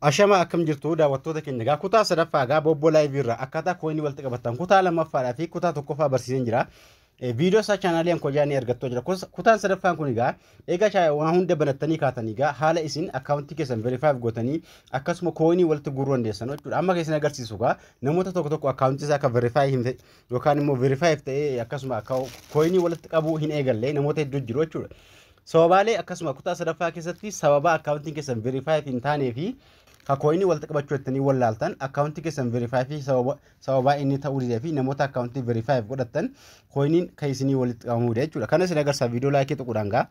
Ashama, akkam jirtu daawwattoota keenya? Egaa kutaa sadaffaa egaa Bobboo Live irraa akkaataa coinii walitti qabattan kutaa lammaffaadhaa fi kutaa tokkoffaa barsiiseen jira. Viidiyoo isaa chaanaalii Ankojaa ni argattoo jira. Kutaan sadaffaan kun egaa waan hunda banattanii kaatanii egaa haala isin akkaawuntii keessan verify gootanii akkasuma coinii walitti guuruu dandeessan jechuudha. Amma keessan agarsiisu egaa namoota tokko tokko akkaawuntii isaa akka verify hin ta'e yookaan immoo verify ta'ee akkasuma coinii walitti qabuu hin eegalle namoota hedduu jiru jechuudha. Sababaalee akkasuma kutaa sadaffaa keessatti sababa akkaawuntiin keessan verify hin taanee fi ka coinii walitti qabachuu jettanii wallaaltan, akkaawuntii keessan verify fi sababaa inni ta'uu didee fi namoota akkaawuntii verify godhattan coiniin kan isinii walitti qabamuu jechuudha. Kana isin agarsiisa. Viidiyoo likeii tuquudhaan gaa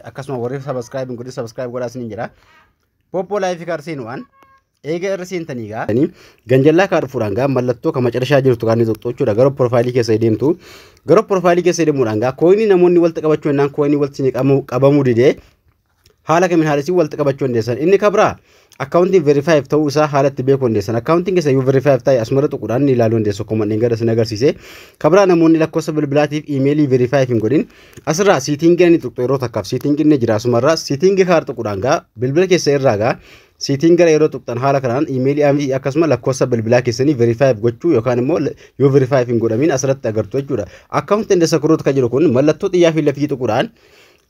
akkasuma warri subscribe hin godhin subscribe godhaa isiniin jira. Poppoo Live kaar seenuudhaan eega irra seentanii gaa ganjallaa kaa dhufuudhaan gaa mallattoo kan macarashaa jirtu kan inni tuqxu jechuudha. Gara profileii keessa deemtu. Gara profileii keessa deemuudhaan gaa coinii namoonni walitti qabachuu jennaan coinii walitti qabamuu didee haala kamiin haala isin walitti qabachuu dandeessan. Inni kabraa akkaawuntiin verify ta'uu isaa haala itti beekuu dandeessan. Akkaawuntiin keessa yoo verify ta'e asumarra tuquudhaan ni ilaaluu dandeessu akkuma inni gara isin agarsiise. Kabraa namoonni lakkoofsa bilbilaatiif iimeelii verify hin godhin asirraa settingii ni tuqxu. Yeroo takkaaf settingii ni jira asumarraa. Settingii kaar tuquudhaan gaa bilbila keessa irraa gaa setting gara yeroo tuqxan haala kanaan iimeelii akkasuma lakkoofsa bilbilaa keessanii verify gochuu yookaan immoo yoo verify hin godhamin asirratti agartu jechuudha. Account and security kan jedhu kun mallattoo xiyyaa fi lafii tuquudhaan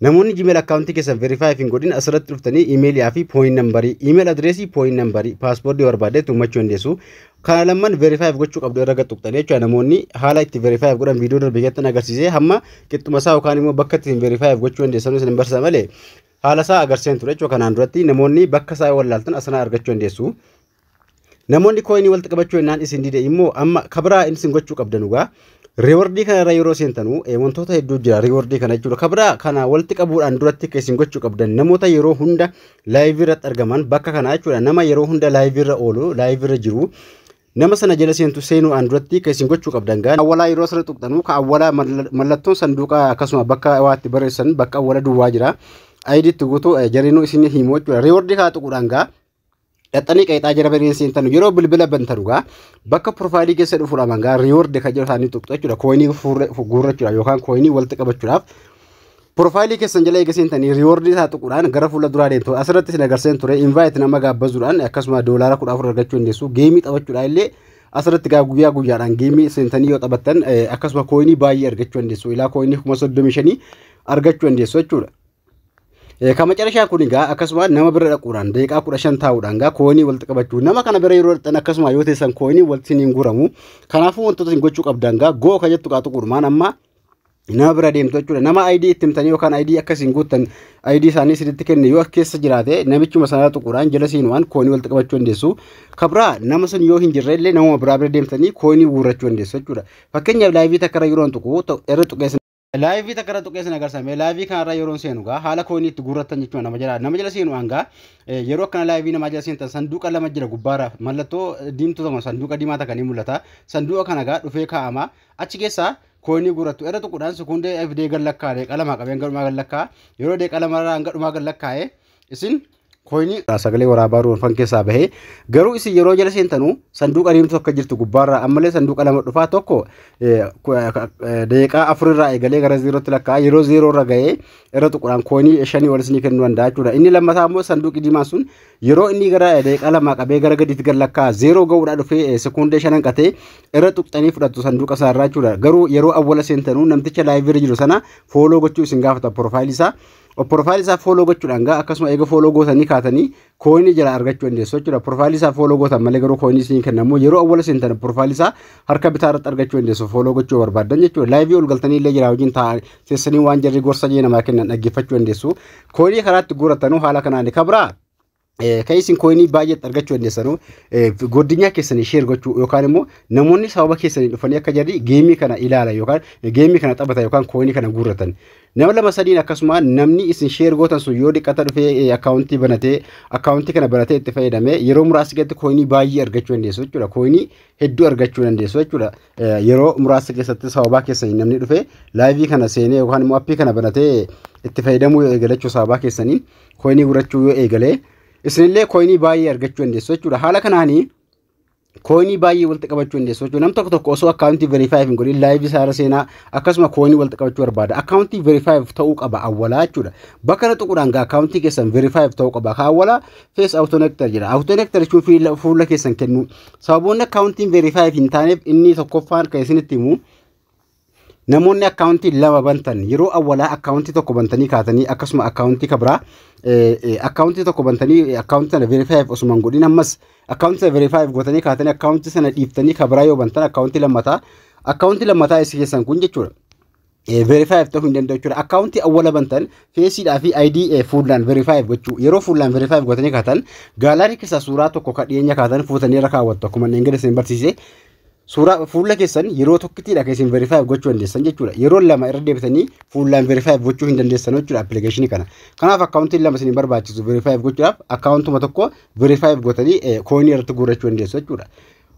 namoonni Gmail akkaawuntii keessan verify hin godhin asirratti dhuftanii iimeelii fi phone numberii, email addressii, phone numberii, passwordii barbaadde ummachuu dandeessu. Kana lamman verify gochuu qabdu irra tuqxanii jechuudha. Namoonni haala itti verify godhan viidiyoo darbe keessatti agarsiisee hamma qixxuma isaa yookaan immoo bakka ittiin verify gochuu dandeessan isin barsiisa malee haala isaa agarsiisan ture jechuudha. Kanaan duratti namoonni bakka isaa wallaaltan asirraa argachuu dandeessu. Namoonni coinii walitti qabachuu jennaan isin dide immoo amma kabiraa isin gochuu qabdan dhugaa. Rewardii kana irra yeroo seentanu wantoota hedduu jira rewardii kana jechuudha. Kabiraa kana walitti qabuudhaan duratti akka isin gochuu qabdan namoota yeroo hunda liveii irratti argaman bakka kana jechuudha. Nama yeroo hunda liveii irra oolu, liveii irra jiru, nama sana jala seentu seenuudhaan duratti akka isin gochuu qabdan gaa. Awwalaa yeroo asirra tuqxanu ka awwalaa mallattoon sanduuqa akkasuma bakka waa itti barreessan bakka awwala duwwaa jira. IDitti guutuu jareenuu isin himu jechuudha. Rewardii kana tuquudhaan gaa dhaxxanii qeexaa jira bareen seentan yeroo bilbila bantan gaa bakka profileii keessa dhufuudhaan gaa reward kan jedhu isaanii tuqxu jechuudha. Coinii guurrachuudhaaf yookaan coinii walitti qabachuudhaaf profileii keessan jala eega seentanii rewardii isaa tuquudhaan gara fuula duraa deemtu. Asirratti isin agarsiisan ture invite nama gaabbazuudhaan akkasuma $14 argachuu dandeessu. Gameii taphachuudhaan illee asirratti gaa guyyaa guyyaadhaan gameii seentanii yoo taphattan akkasuma coinii baay'ee argachuu dandeessu. Ilaa coinii 35,000 argachuu dandeessu jechuudha. Kan macarashaa kun egaa akkasuma nama bira dhaquudhaan daqiiqaa 15 taa'uudhaan gaa coinii walitti qabachuu. Nama kana bira yeroo dhaqxan akkasuma yoo teessan coinii walitti hin guuramu. Kanaafuu wantoota isin gochuu qabdan gaa go ka jettu gaa tuquudhumaan amma nama bira deemtu jechuudha. Nama ID itti himtanii yookaan ID akka isin guuttan ID isaanii isinitti kenne yoo keessa jiraate namichuma sanaa tuquudhaan jala seenuudhaan coinii walitti qabachuu dandeessu. Kabraa nama sun yoo hin jirre illee nama biraa bira deemtanii coinii guurrachuu dandeessu jechuudha. Fakkeenyaaf liveii takka irra yeroo tuqu irra tuqeessa. Liveii takka irra tuqeessan agarsiisame. Liveii kanarra yeroo seenu gaa haala coinii itti guurrattan jechuudha. Nama jala seenu gaa yeroo akkana liveii namaa jala seentan sanduuqa lama jira. Gubbaarra mallattoo diimtuu tokko sanduuqa diimaa takka ni mul'ata. Sanduuqa kana gaa dhufee kaa'ama. Achi keessaa coinii guurrattu. Irra tuquudhaan sekundee FD gad lakkaa'e qalama qabeen gadhumaa gad lakkaa'a. Yeroo dee qalamarraa hanga dhumaa gad lakkaa'e isin coinii sagalee waraabaa ruunfan keessaa bahee. Garuu isin yeroo jala seentanuu sanduuqa diimtuu akka jirtu gubbaarraa ammallee sanduuqa lama dhufaa. Tokko daqiiqaa afurirraa eegalee gara zeerootti lakkaa'a. Yeroo zeeroo irra gahee irra tuquudhaan coinii shanii ol isinii kennuu danda'a jechuudha. Inni lammataa immoo sanduuqi diimaan sun yeroo inni gara daqiiqaa 2 qabee gara gadiitti gad lakkaa'a, zeeroo ga'uudhaa dhufee sekundee shanan qatee irra tuqxanii fudhattu sanduuqa isaarraa jechuudha. Garuu yeroo awwala seentanuu namticha liveii irra jiru sana follow gochuu isin gaafata profileii isaa. Profileii isaa follow gochuudhaan gaa akkasuma eega follow gootanii kaatanii coinii jala argachuu dandeessu jechuudha. Profileii isaa follow gootan malee garuu coinii isin kennamu. Yeroo awwala seentan profileii isaa harka bitaa irratti argachuu dandeessu follow gochuu barbaadan jechuudha. Liveii ol galtanii illee jira wajjin taa'aa teessanii waan jarri gorsa jee namaa kennan dhaggeeffachuu dandeessu. Coinii karaa itti guurrattanuu haala kanaan. Kabraa kan isin coinii baay'eetti argachuu dandeessanu goddinyaa keessanii share gochuu yookaan immoo namoonni sababa keessanii dhufanii akka jarri gameii kana ilaalan yookaan gameii kana taphatan yookaan coinii kana guurratan. Nama lama sadiin akkasuma namni isin share gootan sun yoo dhiqata dhufee akkaawuntii banatee akkaawuntii kana banatee itti fayyadame yeroo muraasa keessatti coinii baay'ee argachuu dandeessu jechuudha. Coinii hedduu argachuu dandeessu jechuudha. Yeroo muraasa keessatti sababaa keessanii namni dhufee liveii kana seenee yookaan immoo appii kana banatee itti fayyadamuu yoo eegalachuu sababaa keessanii coinii guurrachuu yoo eegalee isinillee coinii baay'ee argachuu dandeessu jechuudha. Haala kanaanii Coinii baay'ee walitti qabachuu dandeessu jechuudha. Nam tokko tokko osoo akkaawuntii verify hin godhin live isaa irra seenaa akkasuma coinii walitti qabachuu barbaada. Akkaawuntii verify ta'uu qaba awwalaa jechuudha. Bakka kana tuquudhaan gaa akkaawuntii keessan verify ta'uu qaba. Ka awwalaa face authenticator jedha. Authenticator jechuun fuula keessan kennu. Sababoonni akkaawuntiin verify hin taaneef inni tokkoffaan kan isinitti himu, namoonni akkaawuntii lama bantan, yeroo awwalaa akkaawuntii tokko bantanii kaatanii akkasuma akkaawuntii kabraa akkaawuntii tokko bantanii akkaawuntii sana verify osuma hin godhin, ammas akkaawuntii sana verify gootanii kaatanii akkaawuntii sana dhiiftanii kabraa yoo bantan, akkaawuntii lammataa isa keessan kun jechuudha. Verify ta'uu hin danda'u jechuudha. Akkaawuntii awwala bantan faceiidhaa fi ID fuullaan verify gochuu, yeroo fuullaan verify gootanii kaatan gallery keessaa suuraa tokko ka dhiyeenya kaatan fuutanii irra kaawwattu. Akkuma inni isin barsiise, suuraa fuula keessan yeroo tokkittiidha kan isin verify gochuu dandeessan jechuudha. Yeroo lama irra deebitanii fuullaan verify gochuu hin dandeessan jechuudha appilikeeshinii kana. Kanaaf akkaawuntiin lama isin barbaachisu verify gochuudhaaf, akkaawuntuma tokko verify gootanii coinii irratti guurrachuu dandeessu jechuudha.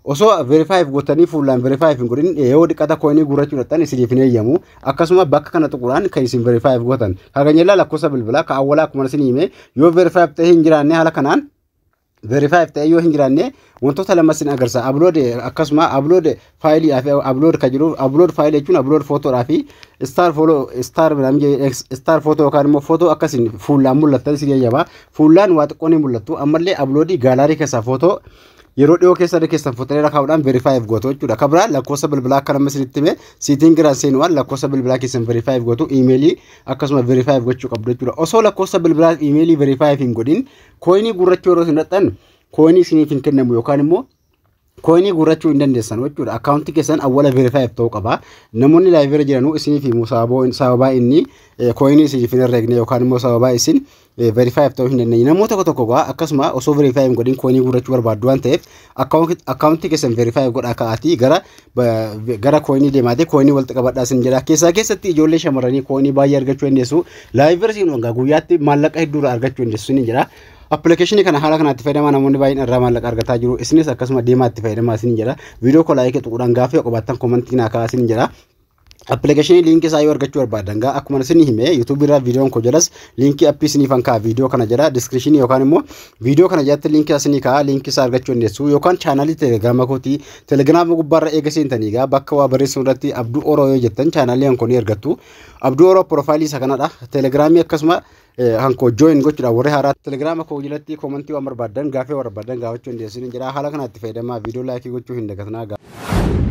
Osoo verify gootanii fuullaan verify hin godhin yoo dhiqata coinii guurrachuu dhaqxan isiniif hin eeyyamu. Akkasuma bakka kana tuquudhaan kan isin verify gootan. Kaganyellaa lakkoofsa bilbilaa ka awwalaa akkuma isin hime yoo verify ta'ee hin jiraanne, haala kanaan verify ta'ee yoo hin jiraanne, wantoota lama isin agarsiisa. Upload, akkasuma upload fileiidhaa fi upload kan jiru, upload file jechuun upload fotoodhaa fi star follow star star photo yookaan immoo footoo akkasiin fuullaan mul'attan isin eeyyama. Fuullaan waa xiqqoo ni mul'attu. Ammallee uploadii gallery keessaa footoo yeroo dhiyoo keessa keessan fuutanii kaa'uudhaan verify gootu jechuudha. Kan biraa lakkoofsa bilbilaa akka nama isinitti hime settingiiraan seenuudhaan lakkoofsa bilbilaa keessan verify gootu, iimeelii akkasuma verify gochuu qabdu jechuudha. Osoo lakkoofsa bilbilaa, iimeelii verify hin godhin coinii guurrachuu yeroo isin dhaqxan coinii isiniif hin kennamu yookaan immoo coinii guurrachuu hin dandeessan jechuudha. Akkaawuntii keessan awwala verify ta'uu qaba. Namoonni liveirra jiranuu isiniif himu sababaa inni coinii isiniif hin herreegne yookaan immoo sababaa isin verify ta'uu hin dandeenye. Namoota tokko tokko akkasuma osoo verify hin godhin coinii guurrachuu barbaaddu waan ta'eef, akkaawuntii keessan verify godhaa ka'aatii gara coinii deemaatee coinii walitti qabadhaa isin jedha. Keessatti ijoollee shamarranii coinii baay'ee argachuu dandeessu. Liveirra siin guyyaatti maallaqa hedduurraa argachuu dandeessu isin jedha. Appilikeeshinii kana haala kanatti fayyadamaa, namoonni baay'een irraa maallaqa argataa jiru. Isinis akkasuma deemaa itti fayyadamaa isin jedha. Viidiyoo koo like tuquudhaan gaaffii qabaattan commentii naa kaa'aa isin jedha. Appilikeeshinii liinkii isaa yoo argachuu barbaadan gaa akkuma isin hime, yuutuubii irraa viidiyoon koo jalas liinkii appii isiniif kaa'a. Viidiyoo kana jala descriptionii yookaan immoo viidiyoo kana jalatti liinkii isinii kaa'a, liinkii isaa argachuu dandeessu, yookaan chaanaalii telegiraama kootii telegiraama gubbaarra eega seentanii gaa bakka waa barreessuu irratti Abduu Oroo yoo jettan chaanaalii kan ni argattu. Abduu Oroo profileii isa kanadha. Telegiraamii akkasuma hankoo join gochuudhaan warri haaraa telegiraama koo jalatti commentii waan barbaadan, gaaffii barbaadan gaafachuu dandeessu jedha. Haala kanatti fayyadamaa, viidiyoo like gochuu hin dagatinaa.